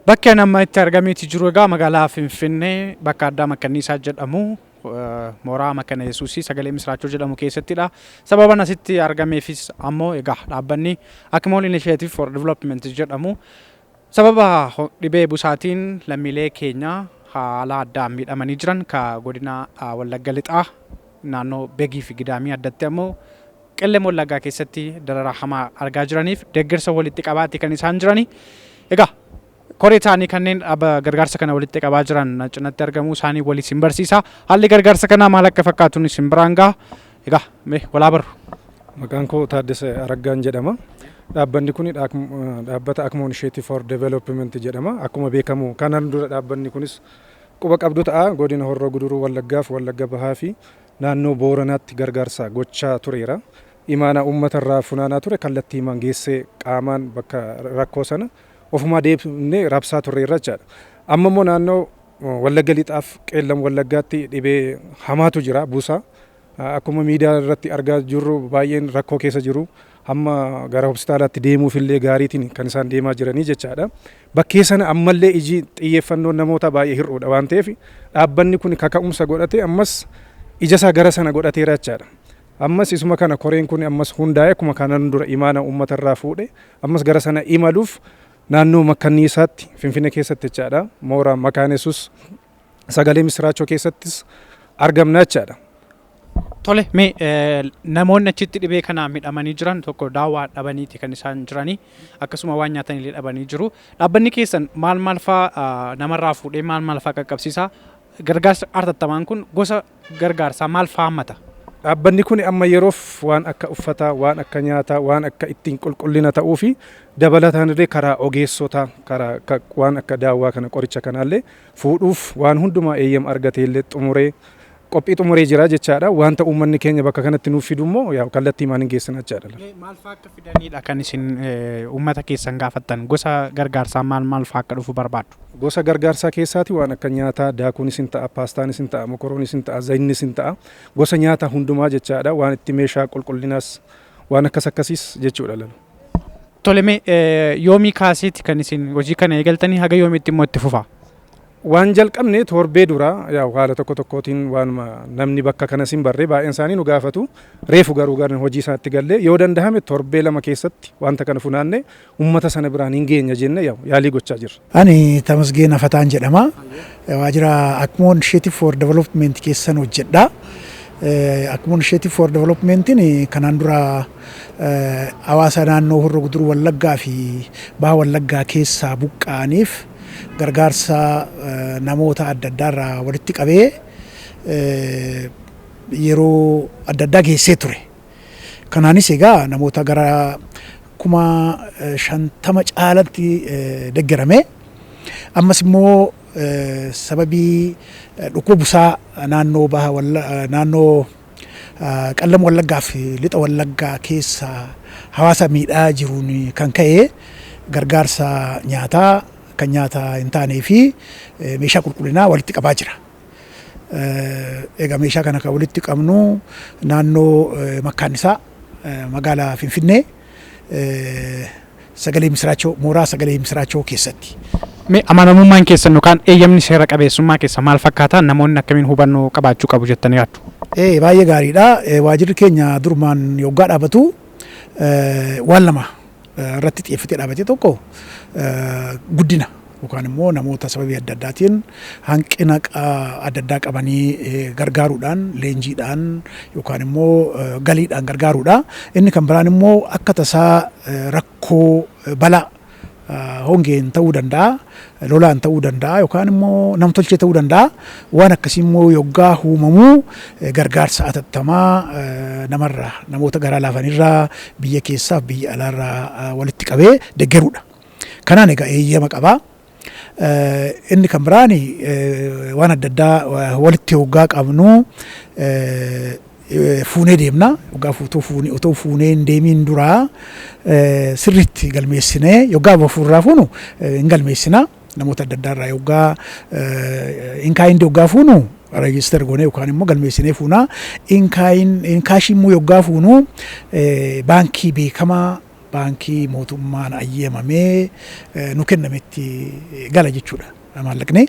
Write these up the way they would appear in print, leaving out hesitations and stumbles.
Bakki ani amma itti argameeti jiru egaa magaalaa Finfinnee bakka addaa Makkanniisaa jedhamu, mooraa Makana Yesuusii Sagalee Misiraachoo jedhamu keessattidha. Sababan asitti argameefis ammoo egaa dhaabbanni Akmoon Initiative for Development jedhamu sababa dhibee busaatiin lammiilee keenya haala addaan miidhamanii jiran ka godina Wallagga Lixaa, naannoo Begii fi Gidaamii, addatti ammoo Qellem Wallaggaa keessatti dararaa hamaa argaa jiraniif deeggarsa walitti qabaatti kan isaan jirani. Egaa koree ta'anii kanneen gargaarsa kana walitti qabaa jiran cinatti argamuu isaanii walii isin barsiisa. Haalli gargaarsa kanaa maal akka fakkaatuun isin biraan gaha. Egaa mee walaa barru. Maqaan koo Taaddasee Araggaan jedhama. Dhaabbanni kun dhaabbata Akmoo Initiative for Development jedhama. Akkuma beekamu kanaan dura dhaabbanni kunis quba qabdu ta'a. Godina Horroo Guduruu Wallaggaaf Wallagga Bahaa fi naannoo Booranaatti gargaarsa gochaa tureera. Imaanaa uummata irraa funaanaa ture kallattii himaan geessee qaamaan bakka rakkoo sana ofumaa deebinee rabsaa turreerra jechaadha. Amma immoo naannoo Wallagga Lixaaf Qeellam Wallaggaatti dhibee hamaatu jira, busaa. Akkuma miidiyaa irratti argaa jirru baay'een rakkoo keessa jiru. Hamma gara hospitaalaatti deemuuf illee gaariitiin kan isaan deemaa jiranii jechaadha. Bakkee sana ammallee iji xiyyeeffannoon namoota baay'ee hir'uudha waan ta'eef, dhaabbanni kun kaka'umsa godhatee ammas ija isaa gara sana godhateera jechaadha. Ammas isuma kana koreen kun ammas hundaa'e akkuma kanaan dura imaana uummata irraa fuudhe ammas gara sana imaluuf naannoo Makkanniisaatti Finfinnee keessatti jechaadha. Mooraa Makaana Yesuus Sagalee Misiraachoo keessattis argamna jechaadha. Tole, mee namoonni achitti dhibee kanaan miidhamanii jiran tokko daawwaa dhabaniiti kan isaan jiranii, akkasuma waan nyaatan illee dhabanii jiru. Dhaabbanni keessan maal maal fa'aa namarraa fuudhee maal maal fa'aa qaqqabsiisa? Gargaarsa artattamaan kun gosa gargaarsaa maal fa'aa hammata? Dhaabbanni kun amma yeroof waan akka uffataa, waan akka nyaataa, waan akka ittiin qulqullina ta'uu fi dabalataan illee karaa ogeessotaa, karaa waan akka daawwaa kana, qoricha kanaallee fuudhuuf waan hundumaa eeyyama argatee illee xumuree qophii xumuree jira jechaadha. Wanta uummanni keenya bakka kanatti nuuf fidu immoo kallattii maan hin geessina jechaadha. Maal fa'aa akka fidanidha kan isin uummata keessan gaafattan? Gosa gargaarsaa maal maal fa'aa akka dhufu barbaaddu? Gosa gargaarsaa keessaati waan akka nyaataa, daakuunis hin ta'a, paastaanis hin ta'a, mokoroonis hin ta'a, zayinnis hin ta'a. Gosa nyaataa hundumaa jechaadha. Waan itti meeshaa qulqullinaas waan akkas akkasiis jechuudha lalu. Tole, mee yoomii kaaseeti kan isin hojii kana eegaltanii? Haga yoomiitti immoo itti fufa? Waan jalqabne torbee dura, haala tokko tokkootiin waanuma namni bakka kanas hin barree baay'een isaanii nu gaafatu. Reefu garuu gara hojii isaatti gallee yoo danda'ame torbee 2 keessatti wanta kana funaanne uummata sana biraan hin geenya jenne yaalii gochaa jirra. Ani Tamasgeen Afataan jedhama. Waajjira Akmoo Initiative for Development keessan hojjedha. Akmoo Initiative for Developmentiin kanaan dura hawaasa naannoo Horroo Guduruu Wallaggaa fi Baha Wallaggaa keessaa buqqa'aniif gargaarsa namoota adda addaarraa walitti qabee yeroo adda addaa geessee ture. Kanaanis egaa namoota gara 50,000 caalatti deeggarame. Ammas immoo sababii dhukkuba busaa naannoo baha, naannoo Qallam Wallaggaa fi Lixa Wallaggaa keessa hawaasa miidhaa jiruun kan ka'e gargaarsa nyaataa, kan nyaata hin taanee fi meeshaa qulqullinaa walitti qabaa jira. Egaa meeshaa kana kan walitti qabnu naannoo Makkaannisaa, magaalaa Finfinnee, Sagalee Misiraachoo, mooraa Sagalee Misiraachoo keessatti. Mee amanamummaan keessan yookaan eeyyamni seera qabeessummaa keessa maal fakkaata? Namoonni akkamiin hubannoo qabaachuu qabu jettanii yaaddu? Ee, baay'ee gaariidha. Waajirri keenya durumaan yoggaa dhaabatu waan lama irratti xiyyeeffatee dhaabate. Tokko guddina yookaan immoo namoota sababii adda addaatiin hanqina adda addaa qabanii gargaaruudhaan, leenjiidhaan yookaan immoo galiidhaan gargaaruudha. Inni kan biraan immoo akka tasaa rakkoo balaa hongeen ta'uu danda'a, lolaan ta'uu danda'a yookaan immoo namtolchee ta'uu danda'a. Waan akkasii immoo yoggaa uumamuu gargaarsa atattamaa namarraa, namoota garaa laafanirraa, biyya keessaaf biyya alaarraa walitti qabee deeggaruudha. Kanaan egaa eeyyama qabaa. Inni kan biraan waan adda addaa walitti hoggaa qabnu fuunee deemna. Hoggaa fuutoo fuunee otoo fuunee hin deemiin duraa sirriitti galmeessinee, yoggaa fuurraa fuunu hin galmeessina. Namoota adda addaa irraa yoggaa in kind yoggaa fuunu register goonee yookaan immoo galmeessinee fuuna. In kind, in cash immoo yoggaa fuunu baankii beekamaa Baankii mootummaan ayyamamee nu kennametti gala jechuudha maallaqni.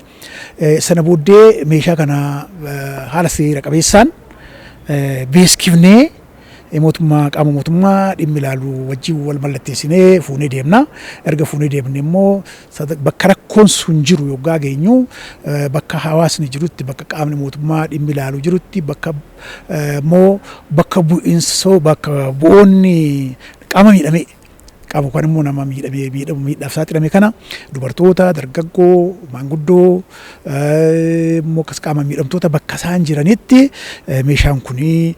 Sana booddee meeshaa kana haala seera qabeessaan beeskifnee mootummaa, qaama mootummaa dhimmi ilaalu wajjin wal mallatteessinee fuunee deemna. Erga fuunee deemne immoo bakka rakkoon sun jiru yoggaa geenyu, bakka hawaasni jirutti, bakka qaamni mootummaa dhimmi ilaalu jirutti, bakka immoo bakka bu'iinsoo, bakka bu'oonni qaama miidhamee qabu kan immoo nama miidhamee miidhamu, miidhaaf saaxilame kana, dubartoota, dargaggoo, maanguddoo immoo akkas qaama miidhamtoota bakka isaan jiranitti meeshaan kuni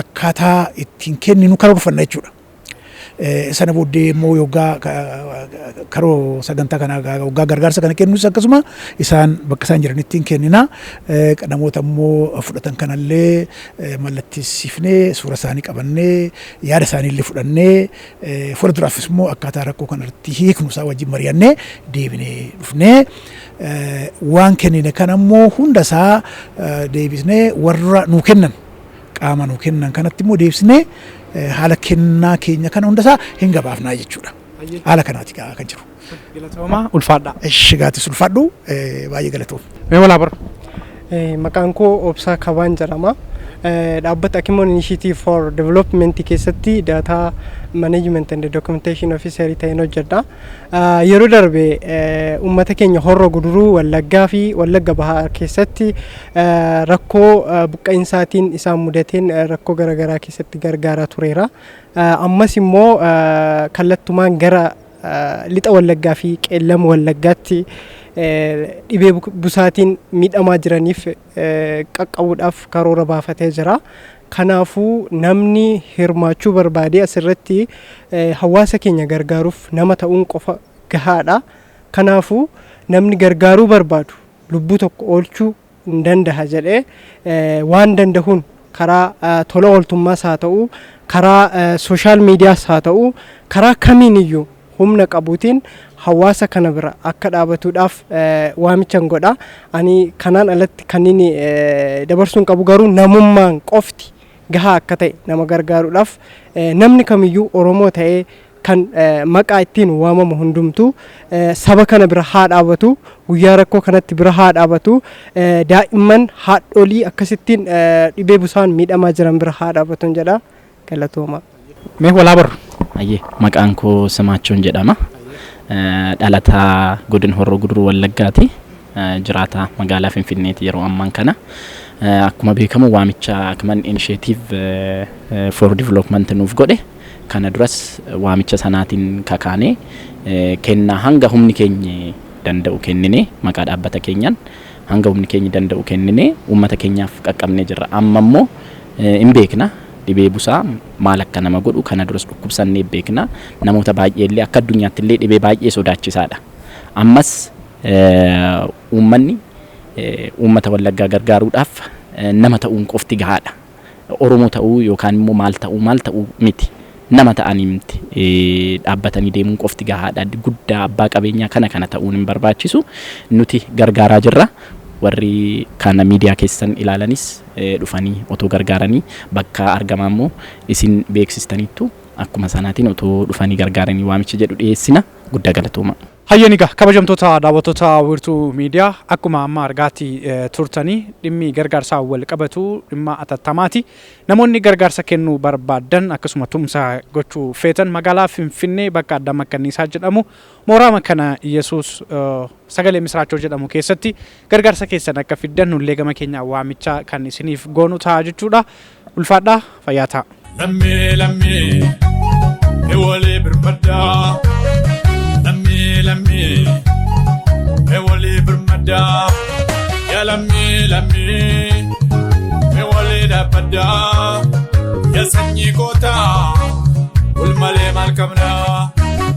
akkaataa ittiin kenninu karoorfanna jechuudha. Sana booddee immoo yoggaa karoo sagantaa kana, yoggaa gargaarsa kana kennus, akkasuma isaan bakka isaan jiranitti hin kennina. Namoota immoo fudhatan kanallee mallatteessifnee, suura isaanii qabannee, yaada isaanii illee fudhannee, fuula duraafis immoo akkaataa rakkoo kanarratti hiiknu isaa wajjin mari'annee deebinee dhufnee, waan kennine kana immoo hunda isaa deebisnee warra nuu kennan, qaama nuu kennan kanatti immoo deebisnee haala kennaa keenya kana hunda isaa hin gabaafnaa jechuudha. Haala kanaati kan jiru. Galatoomaa, ulfaadhaa. Ishi gaatis, ulfaadhu, baay'ee galatoom. Mee walaa bara. Maqaan koo Obsaa Kabaan jedhama. Dhaabbata Akimoon Initiative for Development keessatti Data Management and Documentation Officer ta'een hojjedha. Yeroo darbe uummata keenya Horro Guduruu Wallaggaa fi Wallagga Bahaa keessatti rakkoo buqqa'insaatiin isaan mudateen rakkoo garaagaraa keessatti gargaaraa tureera. Ammas immoo kallattumaan gara Lixa Wallaggaa fi Qeellam Wallaggaatti dhibee busaatiin miidhamaa jiraniif qaqqabuudhaaf karoora baafatee jira. Kanaafuu namni hirmaachuu barbaade asirratti hawaasa keenya gargaaruuf nama ta'uun qofa gahaadha. Kanaafuu namni gargaaruu barbaadu, lubbuu tokko oolchuu hin danda'a jedhee, waan dandahuun karaa tola ooltummaas haa ta'u, karaa social mediaas haa ta'u, karaa kamiin iyyuu humna qabuutiin hawaasa kana bira akka dhaabatuudhaaf waamichan godha. Ani kanaan alatti kan inni dabarsuun qabu garuu namummaan qofti gahaa akka ta'e, nama gargaaruudhaaf namni kamiyyuu Oromoo ta'ee kan maqaa ittiin waamamu hundumtuu saba kana bira haa dhaabatu, guyyaa rakkoo kanatti bira haa dhaabatu, daa'imman, haadholii akkasittiin dhibee busaan miidhamaa jiran bira haa dhaabatu jedha. Galatooma. Mee walaa barru. Ayyee, maqaan koo Simaachoon jedhama. Dhalataa godina Horroo Guduruu Wallaggaati. Jiraataa magaalaa Finfinneeti yeroo ammaan kana. Akkuma beekamu waamicha Akman Initiative for Development nuuf godhe. Kana duras waamicha sanaatiin kakaanee kennaa hanga humni keenya danda'u kennine, maqaa dhaabbata keenyaan hanga humni keenya danda'u kennine uummata keenyaaf qaqqabnee jirra. Amma immoo hin beekna, dhibee busaa maal akka nama godhu kana duras dhukkubsannee beekna. Namoota baay'ee illee, akka addunyaatti illee dhibee baay'ee sodaachisaadha. Ammas uummanni uummata Wallaggaa gargaaruudhaaf nama ta'uun qofti gahaadha. Oromoo ta'uu yookaan immoo maal ta'uu maal ta'uu miti. Nama ta'anii miti dhaabbatanii deemuun qofti gahaadha. Guddaa, abbaa qabeenyaa kana kana ta'uun hin barbaachisu. Nuti gargaaraa jirra. Warri kana miidiyaa keessan ilaalanis dhufanii otoo gargaaranii, bakka argamaa immoo isin beeksistaniittu, akkuma sanaatiin otoo dhufanii gargaaranii waamicha jedhu dhiyeessina. Guddaa galatooma. Hayyeen, egaa kabajamtoota daawwattoota Wiirtuu Miidiyaa, akkuma amma argaatti turtanii dhimmi gargaarsaa wal qabatu dhimma atattamaati. Namoonni gargaarsa kennuu barbaadan, akkasuma tumsa gochuu feetan, magaalaa Finfinnee bakka addaa Makkanniisaa jedhamu, mooraa Makana Yesuus Sagalee Misiraachoo jedhamu keessatti gargaarsa keessan akka fiddan nullee gama keenya waamicha kan isiniif goonu ta'a jechuudha. Ulfaadhaa, fayyaa ta'a. Lammii lammii walii birmaddaa, lammii lammii walii birmaddaa, yaa lammii lammii walii dhaabbaddaa, yaa sanyii kootaa wal malee maal qabnaa.